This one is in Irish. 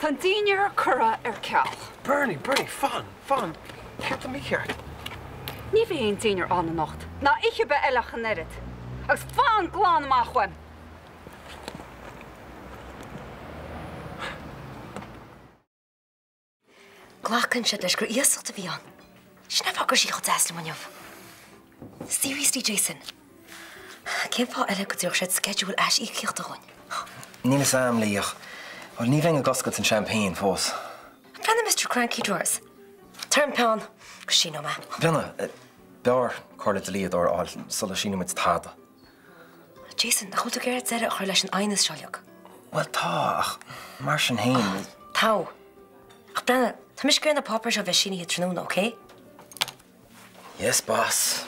Tá an dinnéar curtha ar ceal. Bernie, Bernie, fan, fan, céard tá mícheart? Ní bheidh aon dinnéar ann anocht, ná oíche ar bith eile ach an oiread. Agus fan glan amach uaim! Glacann siad leis gur iasacht a bhí ann. Sin an fáth go raibh sí chomh deas liom inniu. Seriously, Jason. Cén fáth eile go dtabharfadh siad sceideal aisíocaíochta dhúinn? Níl fhios a'm, Lee, ach, bhuel, ní bheinn ag oscailt an champagne fós. Breathnaigh Mr. Cranky Drawers. Tabhair an peann go síneoidh mé. Breathnaigh, b'fhearr comhairle dlíodóra a fháil sula síneoidh muid tada. Jason, nach bhfuil tú ag iarraidh deireadh a chur leis an aighneas seo uilig? Bhuel, tá, ach mar sin féin. Tá. Ach breathnaigh, tá mise ag iarraidh na páipéir seo a bheith sínithe tráthnóna, ok? Yes, boss.